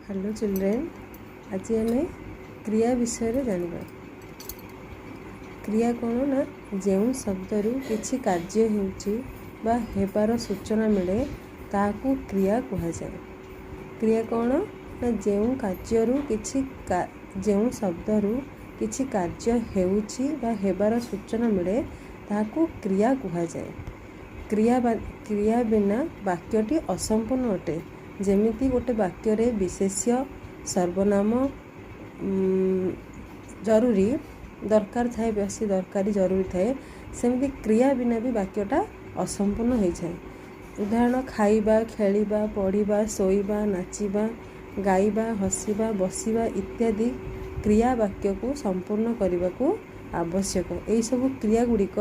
Hello children, ଆଜି ଆମେ କ୍ରିୟା ବିଷୟରେ ଜାଣିବା। କ୍ରିୟା କ'ଣ ନା, ଯେଉଁ ଶବ୍ଦରୁ କିଛି କାର୍ଯ୍ୟ ହେଉଛି ବା ହେବାର ସୂଚନା ମିଳେ, ତାହାକୁ କ୍ରିୟା କୁହାଯାଏ। କ୍ରିୟା କ'ଣ ନା, ଯେଉଁ କାର୍ଯ୍ୟରୁ କିଛି, ଯେଉଁ ଶବ୍ଦରୁ କିଛି କାର୍ଯ୍ୟ ହେଉଛି ବା ହେବାର ସୂଚନା ମିଳେ, ତାହାକୁ କ୍ରିୟା କୁହାଯାଏ। କ୍ରିୟା ବିନା ବାକ୍ୟଟି ଅସମ୍ପୂର୍ଣ୍ଣ ଅଟେ। ଯେମିତି ଗୋଟେ ବାକ୍ୟରେ ବିଶେଷ୍ୟ, ସର୍ବନାମ ଜରୁରୀ ଦରକାର ଥାଏ, ବେଶୀ ଦରକାରୀ ଜରୁରୀ ଥାଏ, ସେମିତି କ୍ରିୟା ବିନା ବି ବାକ୍ୟଟା ଅସମ୍ପୂର୍ଣ୍ଣ ହେଇଯାଏ। ଉଦାହରଣ: ଖାଇବା, ଖେଳିବା, ପଢ଼ିବା, ଶୋଇବା, ନାଚିବା, ଗାଇବା, ହସିବା, ବସିବା ଇତ୍ୟାଦି କ୍ରିୟା ବାକ୍ୟକୁ ସମ୍ପୂର୍ଣ୍ଣ କରିବାକୁ ଆବଶ୍ୟକ। ଏହିସବୁ କ୍ରିୟା ଗୁଡ଼ିକ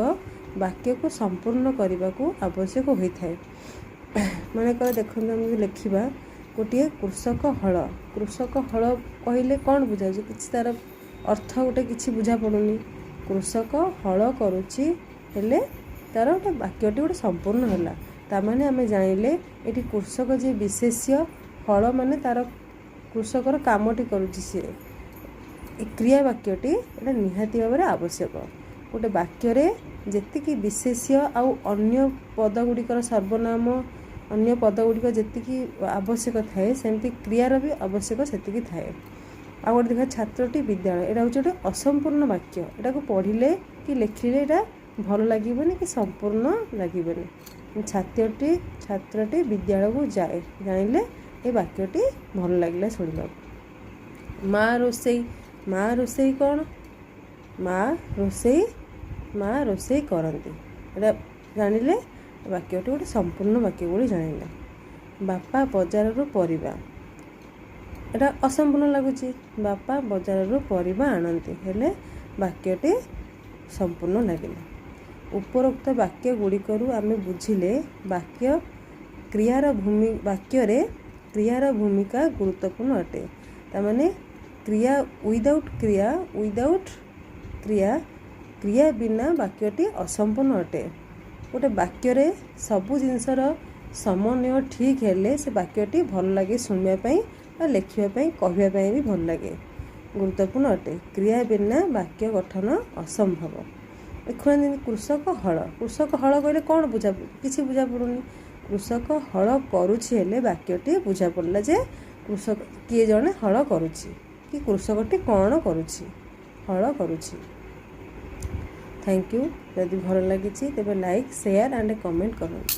ବାକ୍ୟକୁ ସମ୍ପୂର୍ଣ୍ଣ କରିବାକୁ ଆବଶ୍ୟକ ହୋଇଥାଏ। ମନେକର ଦେଖନ୍ତୁ, ଆମେ ଯଦି ଲେଖିବା ଗୋଟିଏ କୃଷକ ହଳ, କୃଷକ ହଳ କହିଲେ କ'ଣ ବୁଝାଉଛି? କିଛି ତା'ର ଅର୍ଥ ଗୋଟେ କିଛି ବୁଝା ପଡ଼ୁନି। କୃଷକ ହଳ କରୁଛି ହେଲେ ତା'ର ଗୋଟେ ବାକ୍ୟଟି ଗୋଟେ ସମ୍ପୂର୍ଣ୍ଣ ହେଲା। ତାମାନେ ଆମେ ଜାଣିଲେ ଏଠି କୃଷକ ଯିଏ ବିଶେଷ୍ୟ, ହଳ ମାନେ ତା'ର କୃଷକର କାମଟି କରୁଛି ସିଏ। ଏ କ୍ରିୟା ବାକ୍ୟଟି ଏଇଟା ନିହାତି ଭାବରେ ଆବଶ୍ୟକ। ଗୋଟେ ବାକ୍ୟରେ ଯେତିକି ବିଶେଷ୍ୟ ଆଉ ଅନ୍ୟ ପଦ ଗୁଡ଼ିକର ସର୍ବନାମ, ଅନ୍ୟ ପଦ ଗୁଡ଼ିକ ଯେତିକି ଆବଶ୍ୟକ ଥାଏ, ସେମିତି କ୍ରିୟାର ବି ଆବଶ୍ୟକ ସେତିକି ଥାଏ। ଆଉ ଗୋଟେ ଦେଖିବା, ଛାତ୍ରଟି ବିଦ୍ୟାଳୟ। ଏଇଟା ହେଉଛି ଗୋଟେ ଅସମ୍ପୂର୍ଣ୍ଣ ବାକ୍ୟ। ଏଟାକୁ ପଢ଼ିଲେ କି ଲେଖିଲେ ଏଇଟା ଭଲ ଲାଗିବନି କି ସମ୍ପୂର୍ଣ୍ଣ ଲାଗିବନି। ଛାତ୍ରଟି ବିଦ୍ୟାଳୟକୁ ଯାଏ ଜାଣିଲେ ଏ ବାକ୍ୟଟି ଭଲ ଲାଗିଲା ଶୁଣିବାକୁ। ମା ରୋଷେଇ। ମା ରୋଷେଇ କ'ଣ? ମା ରୋଷେଇ, ମା ରୋଷେଇ କରନ୍ତି, ଏଇଟା ଜାଣିଲେ ବାକ୍ୟଟି ଗୋଟେ ସମ୍ପୂର୍ଣ୍ଣ ବାକ୍ୟ ବୋଲି ଜାଣିଲେ। ବାପା ବଜାରରୁ ପରିବା, ଏଇଟା ଅସମ୍ପୂର୍ଣ୍ଣ ଲାଗୁଛି। ବାପା ବଜାରରୁ ପରିବା ଆଣନ୍ତି ହେଲେ ବାକ୍ୟଟି ସମ୍ପୂର୍ଣ୍ଣ ଲାଗିଲା। ଉପରୋକ୍ତ ବାକ୍ୟ ଗୁଡ଼ିକରୁ ଆମେ ବୁଝିଲେ ବାକ୍ୟରେ କ୍ରିୟାର ଭୂମିକା ଗୁରୁତ୍ୱପୂର୍ଣ୍ଣ ଅଟେ। ତାମାନେ କ୍ରିୟା ୱିଦାଉଟ୍ କ୍ରିୟା ୱିଦାଉଟ୍ କ୍ରିୟା, କ୍ରିୟା ବିନା ବାକ୍ୟଟି ଅସମ୍ପୂର୍ଣ୍ଣ ଅଟେ। ଗୋଟେ ବାକ୍ୟରେ ସବୁ ଜିନିଷର ସମନ୍ୱୟ ଠିକ୍ ହେଲେ ସେ ବାକ୍ୟଟି ଭଲ ଲାଗେ ଶୁଣିବା ପାଇଁ ବା ଲେଖିବା ପାଇଁ, କହିବା ପାଇଁ ବି ଭଲ ଲାଗେ। ଗୁରୁତ୍ୱପୂର୍ଣ୍ଣ ଅଟେ। କ୍ରିୟା ବିନା ବାକ୍ୟ ଗଠନ ଅସମ୍ଭବ। ଦେଖୁନାହାନ୍ତି, କୃଷକ ହଳ। କୃଷକ ହଳ କହିଲେ କ'ଣ ବୁଝା? କିଛି ବୁଝା ପଡ଼ୁନି। କୃଷକ ହଳ କରୁଛି ହେଲେ ବାକ୍ୟଟି ବୁଝା ପଡ଼ିଲା ଯେ କୃଷକ କିଏ ଜଣେ ହଳ କରୁଛି କି କୃଷକଟି କ'ଣ କରୁଛି, ହଳ କରୁଛି। Thank you. ଯଦି ଭଲ ଲାଗିଛି, ତେବେ ଲାଇକ୍, ସେୟାର ଆଣ୍ଡ କମେଣ୍ଟ କରନ୍ତୁ।